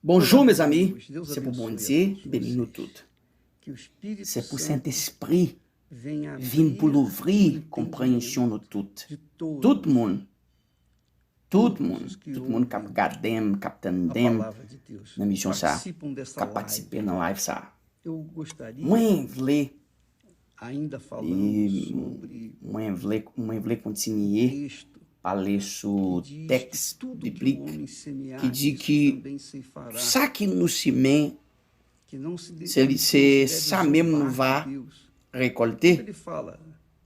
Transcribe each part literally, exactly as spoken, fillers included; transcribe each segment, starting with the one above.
Bonjou, mezanmi. Se pou Bondye beni nou tout. Se pou Sentespri vin pou louvri konpreyansyon nou tout. Tout moun, tout moun, tout moun k ap gade m, k ap tande m nan emisyon sa, k ap patisipe nan live sa. Mwen vle, e mwen vle, mwen vle kontinye pale sou tèks biblik ki di ki sa ki nou simen, se li, se sa menm nou va rekòlte.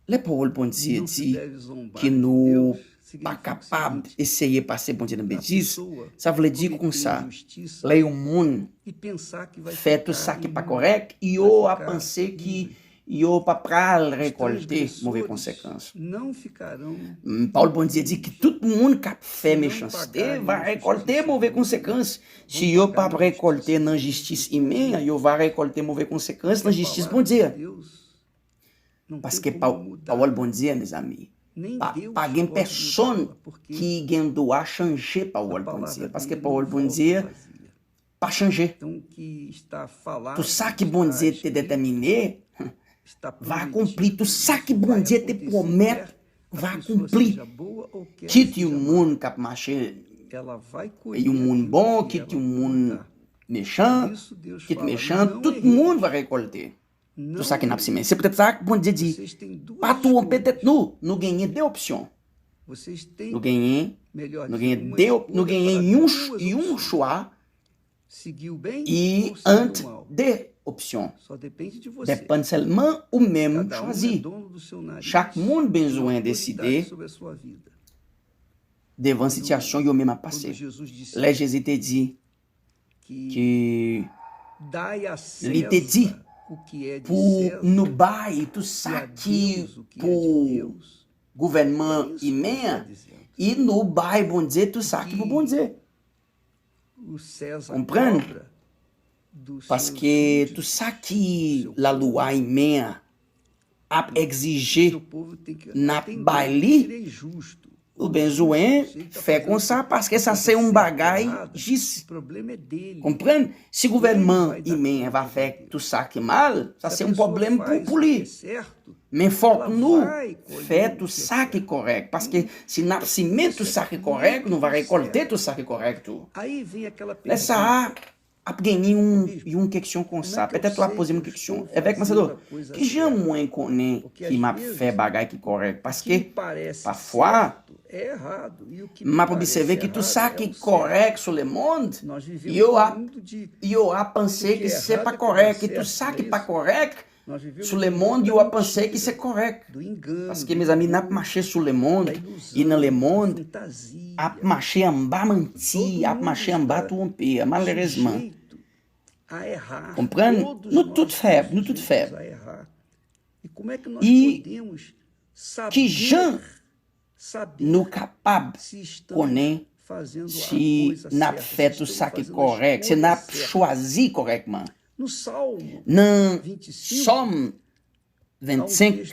Lè pawòl Bondye di ki nou pa kapab eseye pase Bondye nan betiz, sa vle di konsa, lè yon moun fè tout sa ki pa kòrèk, yo ap panse ki yo pa pral rekòlte move konsekans. Mm, pawòl Bondye di ki tout moun k ap fè mechanste va rekòlte move konsekans. Si yo p ap rekòlte nan jistis imen an, yo va rekòlte move konsekans nan jistis Bondye. Paske pa, pawòl Bondye, mezanmi, pa, pa gen pèsonn ki gen dwa chanje pawòl Bondye. Paske pawòl Bondye pa chanje. Tout sa ki Bondye te detèmine va akonpli. Tout sa ki Bondye te pwomèt va akonpli. Kit yon moun k ap mache, yon moun bon, kit yon moun mechan, kit mechan, tout moun va rekòlte tout sa ke n ap simen. Se poutèt sa Bondye di, pa twonpe tèt nou. Nou genyen de opsyon. Nou genyen, nou genyen de op-, nou genyen yon ch-, yon chwa, e ant de opsyon. Depann sèlman ou menm chwazi. Chak moun bezwen deside devan sitiyasyon yo menm ap pase. Lè Jezi te di ki li te di pou nou bay tout sa ki pou gouvènman imen an, e nou bay Bondye tout sa ki pou Bondye. Konprann? Paske tout sa ki lalwa imen an ap egzije n ap bay li, ou bezwen fè konsa, paske sa se yon bagay jis. Konprann? Si gouvènman imen va fè tout sa ki mal, sa se yon pwoblèm pou, pou li. Men fòk nou fè tout sa ki kòrèk, paske si n ap simen tout sa ki kòrèk, nou va rekòlte tout sa ki kòrèk tou. Lè sa a, ap genyen yon, yon keksyon konsa. Petèt w ap poze m keksyon. Evèk Mansado, kijan mwen konnen ki m ap fè bagay ki kòrèk? Paske pafwa, m ap obsève ki tout sa ki kòrèk sou lemonn, yo ap, yo ap panse ki se pa kòrèk, e tout sa ki pa kòrèk sou lemonn, yo ap panse ki se kòrèk. Paske, mezanmi, n ap mache sou lemonn, e nan lemonn, ap mache anba manti, ap mache anba twonpe, malerezman. Konprann? Nou tout fèb, nou tout fèb. E kijan nou kapab konnen si n ap fè tout sa ki kòrèk, si n ap chwazi kòrèkman? Nan Sòm vennsenk,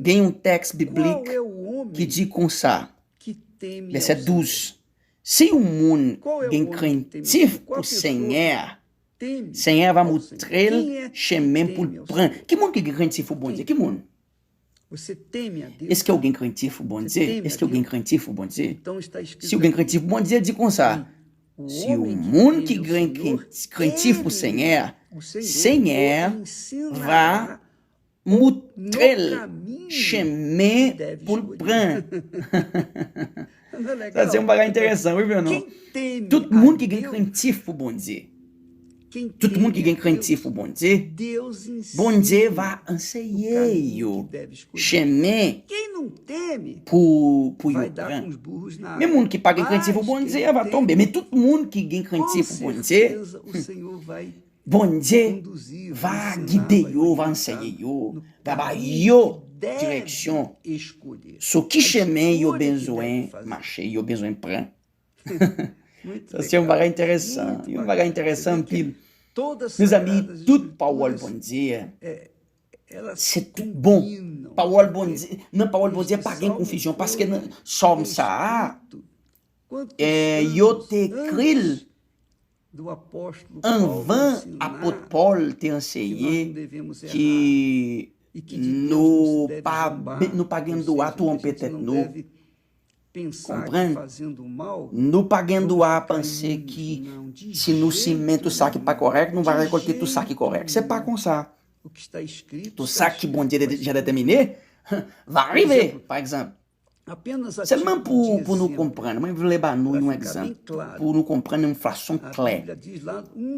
gen yon tèks biblik ki di konsa, vèsè douz, si yon moun gen krentif pou Senyè a, Senyè a va moutre l chemen pou l pran. Ki moun ki gen krentif pou Bondye? Ki moun? Èske w gen krentif pou Bondye? Èske w gen krentif pou Bondye? Si w gen krentif pou Bondye, di konsa, si yon moun ki gen kren-, krentif pou Senyè a, Senyè a va moutre l chemen pou l pran. Sa se yon bagay enteresan, wi, men non? Tout moun ki gen krentif pou Bondye, tout moun ki gen krentif pou Bondye, Bondye va anseye yo chemen pou, pou yo pran. Men moun ki pa gen krentif pou Bondye, va tonbe. Men tout moun ki gen krentif pou Bondye, Bondye va gide yo, va anseye yo, va ba yo direksyon sou ki chemen yo bezwen mache, yo bezwen pran. Sa se yon bagay enteresan, yon bagay enteresan anpil. Mezanmi, tout pawòl Bondye, se tout bon. Pawòl Bondye, nan pawòl Bondye pa gen konfizyon, paske nan Sòm sa a, e, yo te ekri l Anvan apot Pòl te anseye ki nou pa, nou pa gen dwa twonpe tèt nou, konprann? Nou pa gen dwa panse ki si nou simen tout sa ki pa kòrèk, nou va rekòlte tout sa ki kòrèk. Se pa konsa. Tout sa ki Bondye deja detèmine va rive, pa egzanp. Sèlman pou, pou nou konprann, mwen vle ba nou yon egzanp, pou nou konprann yon fason klè.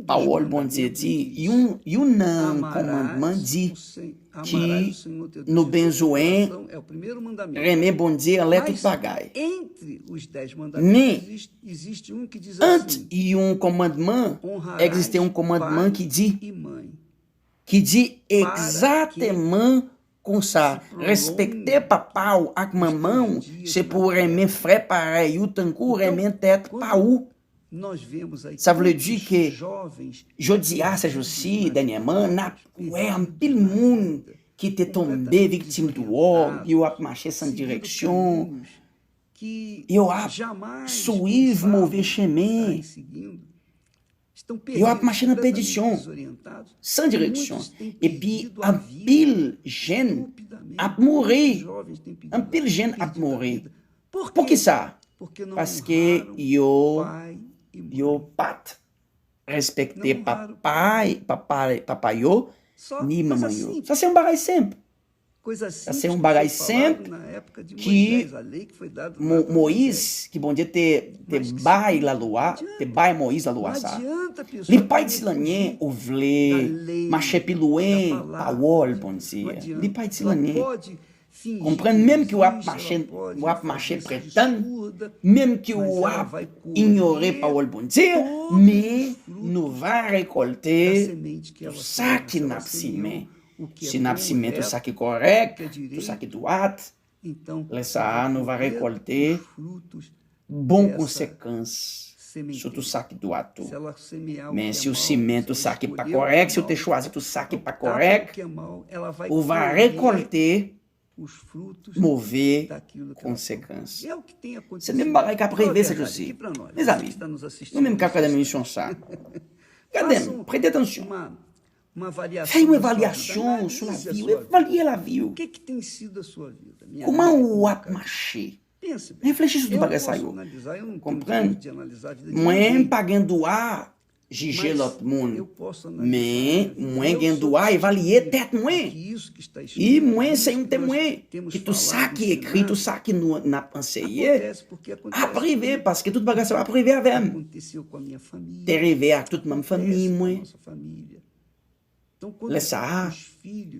Pawòl Bondye di, yon, yon nan kòmandman di ki nou bezwen renmen Bondye anlè tout bagay. Men, ant yon kòmandman, egziste yon kòmandman ki di, ki di egzakteman konsa, respekte papa w ak manman w, se pou w renmen frè parèy ou tankou w renmen tèt pa ou. Sa vle di ke jodi a, se jou si, dènyèman, n ap wè anpil moun ki te tonbe viktim dwòg, yo ap mache san direksyon, yo ap swiv move chemen. Yo ap mache nan pèdisyon, san direksyon. Epi anpil jèn ap mouri. Anpil jèn ap mouri. Poukisa? Paske yo, yo pa t respekte papa, papa, papa yo, ni manman yo. Sa se yon bagay senp. Sa se yon bagay senp ki Mo-, Moyiz, ki Bondye te, te bay lalwa, te bay Moyiz lalwa sa. Li pa itil anyen ou vle mache pi lwen pawòl Bondye. Li pa itil anyen. Konprann, menm ke w ap mache, w ap mache pretann, menm ke w ap inyore pawòl Bondye, men nou va rekòlte tout sa ki n ap simen. Si n ap simen tout sa ki kòrèk, tout sa ki dwat, lè sa a, nou va rekòlte bon konsekans sou tout sa ki dwat tou. Men si w simen tout sa ki pa kòrèk, si w te chwazi tout sa ki pa kòrèk, ou va rekòlte move konsekans. Se menm bagay k ap rive se jou si. Mezanmi, nou menm k ap gade emisyon sa, gade m, prete atansyon. Fè yon evalyasyon sou lavi w, evalye lavi w. Kòman w ap mache? Reflechi sou tout bagay sa yo. Konprann? Mwen pa gen dwa jije lòt moun, men mwen gen dwa evalye tèt mwen. E mwen se yon temwen ki tout sa ki ekri, tout sa ki nou n ap anseye ap rive, paske tout bagay sa yo ap rive avè m. Te rive ak tout manm fanmi mwen. Lè sa a,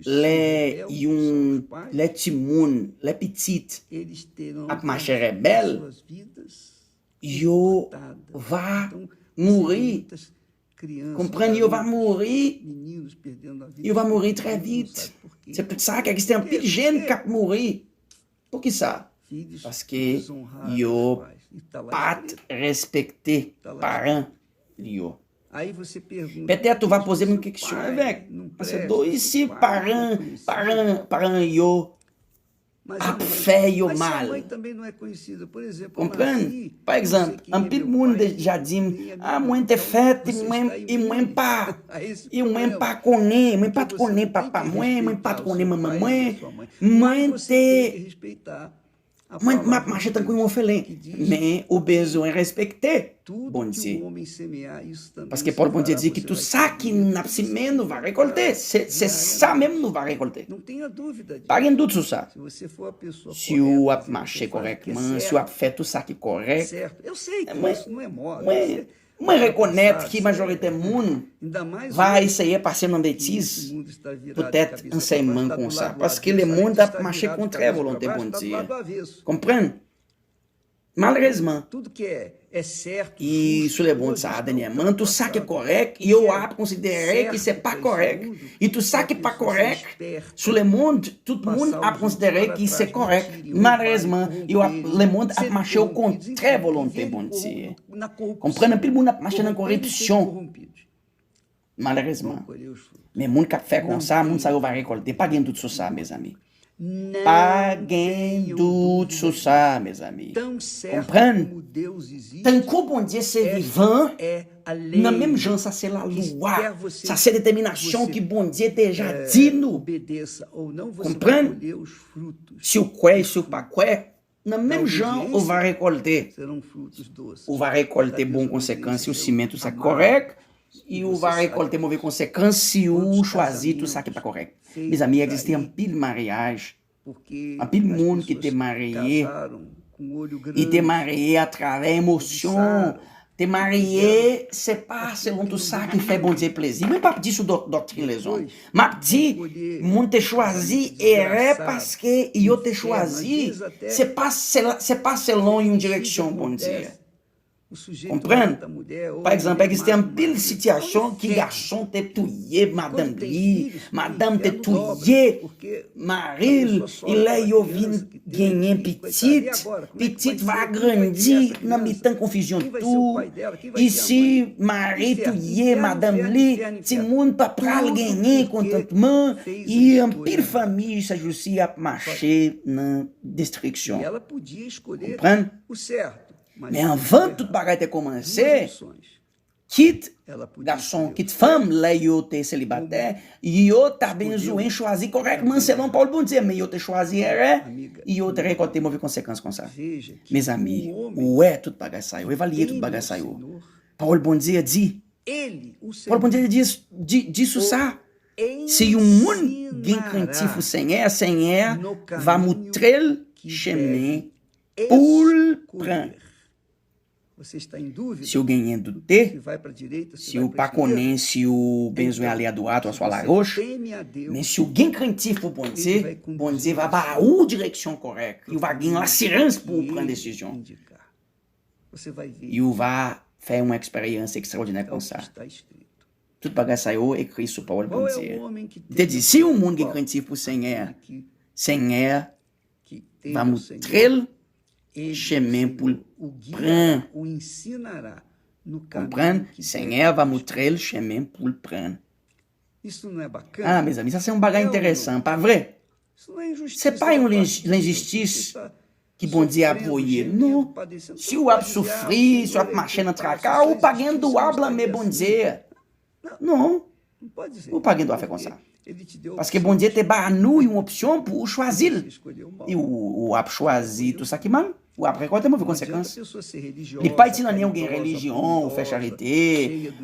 lè yon, lè timoun, lè pitit ap mache rèbèl, yo va mouri. Konprann, yo va mouri. Yo va mouri trè vit. Se poutsa ke egziste anpil jèn k ap mouri. Poukisa? Paske yo pa t respekte paran yo. Petèt ou va poze m yon keksyon avèk. Paske do isi paran, paran, paran yo ap fè yo mal. Konprann? Pa egzanp, anpil moun deja di m, a, mwen te fèt, e mwen, e mwen pa, e mwen pa konnen, mwen pa t konnen papa mwen, mwen pa t konnen manman mwen, mwen te, mwen, m ap mache tankou yon òfelen. Men ou bezwen respekte Bondye. Paske Pòl Bondye di ki tout sa ki n ap simen, nou va rekòlte. Se, se sa menm nou va rekòlte. Pa gen dout sou sa. Si w ap mache kòrèkman, si w ap fè tout sa ki kòrèk, mwen, mwen, mwen rekonèt ki majorite moun va eseye pase nan betiz poutèt ansèyman konsa. Paske lemonn ap mache kontrè volonte Bondye. Konprann? Malerezman, e sou lemonn sa a dènyèman, tout sa ki kòrèk, yo ap konsidere ki se pa kòrèk. E tout sa ki pa kòrèk, sou lemonn, tout moun ap konsidere ki se kòrèk. Malerezman, yo ap, lemonn ap mache o kontrè volonte Bondye. Konprann, anpil moun ap mache nan koripsyon. Malerezman. Men moun k ap fè konsa, moun sa yo va rekòlte. Pa gen dout sou sa, mezanmi. Pa gen dout sou sa, mezanmi. Konprann? Tankou Bondye se vivan, Nan menm jan sa se lalwa, sa se detèminasyon ki Bondye te ja di nou. Konprann? Si w kwè, si w pa kwè, nan menm jan ou va rekòlte. Ou va rekòlte bon konsekans si w simen tout sa k kòrèk, e ou va rekòlte move konsekans si w chwazi tout sa ki pa kòrèk. Mezanmi, egziste anpil maryaj, anpil moun ki te marye, e te marye atravè emosyon. Te marye, se pa selon tout sa ki fè Bondye plezi. Mwen p ap di sou dòk-, doktrin lèzòm. M ap di, moun te chwazi erè paske yo te chwazi. Se pa sel-, se pa selon yon direksyon Bondye. Konprann? Pa egzanp, egziste anpil sitiyasyon ki gason te touye madanm li, madanm te touye mari l, e lè yo vin genyen pitit, pitit va grandi nan mitan konfizyon tou. E si mari touye madanm li, timoun pa pral genyen kontantman, e anpil fanmi se jousi ap mache nan destriksyon. Konprann? Men anvan tout bagay te kòmanse, kit gason, kit fanm, lè yo te selibatè, yo ta bezwen chwazi kòrèkman selon pawòl Bondye, men yo te chwazi erè, yo te rekòlte move konsekans konsa. Mezanmi, ou wè tout bagay sa yo, evalye tout bagay sa yo. Pawòl Bondye di, pawòl Bondye di, di, di sou sa, si yon moun gen krentif pou Senyè, Senyè va moutre l chemen pou l pran. Si w genyen doute, si w pa konnen si w bezwen ale adwat oswa alagoch, men si w gen krentif pou Bondye, Bondye va ba ou direksyon kòrèk. Ou va gen lasirans pou w pran desizyon. E w va fè yon eksperyans ekstraòdinè konsa. Tout bagay sa yo ekri sou pawòl Bondye. Li te di, si yon moun gen krentif pou Senyè, Senyè va moutre l chemen pou l pran. Konprann? Senyè va moutre l chemen pou l pran. Ah, mezanmi, sa se yon bagay enteresan, pa vre? Se pa yon lenj-, lenjistis ki Bondye ap voye, non. Si w ap soufri, si w ap mache nan traka, ou pa gen dwa blame Bondye. Non. Ou pa gen dwa fè konsa. Paske Bondye te ba nou yon opsyon pou ou chwazi l. E ou, ou ap chwazi tout sa ki mal, ou ap rekòlte move konsekans. Li pa itil anyen ou gen relijyon, ou fè charite,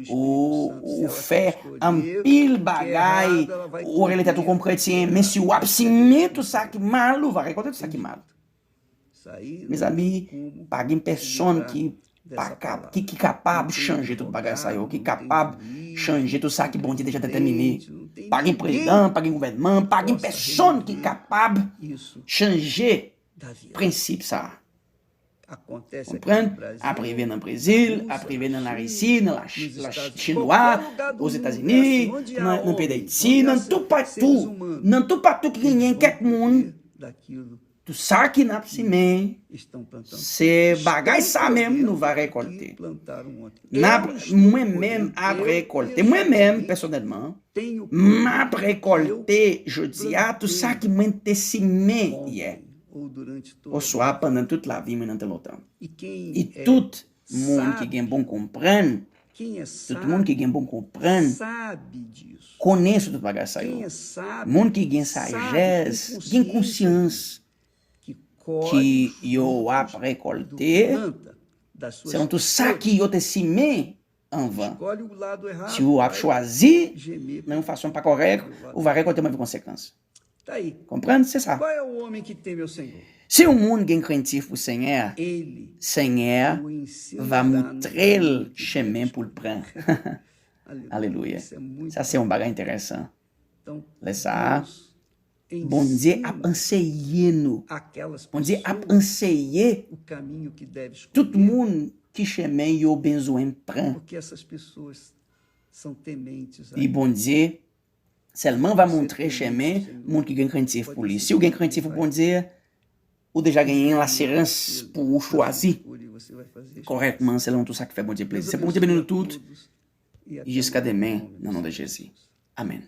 ou, ou fè anpil bagay, ou rele tèt ou kòm kretyen, men si w ap simen tout sa ki mal, ou va rekòlte tout sa ki mal. Mezanmi, pa gen pèsonn ki pa ka, ki, ki kapab chanje tout bagay sa yo, ki kapab chanje tout sa ki Bondye deja detèmine. Pa gen prezidan, pa gen gouvènman, pa gen pèsonn ki kapab chanje prensip sa. Konprann? Ap rive nan Brezil, ap rive nan Larisi, nan Lachin, Chinwa, Ozetazini, nan, nan peyi Dayiti, nan toupatou, nan toupatou ki genyen kèk moun. Tout sa ki n ap simen, se bagay sa menm nou va rekòlte. N ap, mwen menm ap rekòlte. Mwen menm, pèsonèlman, m ap rekòlte jodi a tout sa ki mwen te simen yè, oswa pandan tout lavi mwen nan tan lontan. E tout moun ki gen bon konprann, tout moun ki gen bon konprann, konnen sou tout bagay sa yo. Moun ki gen sajès, gen konsyans, ki yo ap rekòlte, selon tout sa ki yo te simen anvan. Si w ap chwazi nan yon fason pa kòrèk, ou va rekòlte move konsekans. Konprann? Se sa. Si yon moun gen krentif pou Senyè a, Senyè a va moutre l chemen pou l pran. Alelouya. Sa se yon bagay enteresan. Lè sa a, Bondye ap anseye nou. Bondye ap anseye tout moun ki chemen yo bezwen pran. E Bondye sèlman va montre chemen moun ki gen krentif pou li. Si w gen krentif pou Bondye, ou deja genyen lasirans pou ou chwazi kòrèkman selon tout sa ki fè Bondye plezi. Se pou Bondye beni nou tout. Jiska demen, nan non de Jezi. Amèn.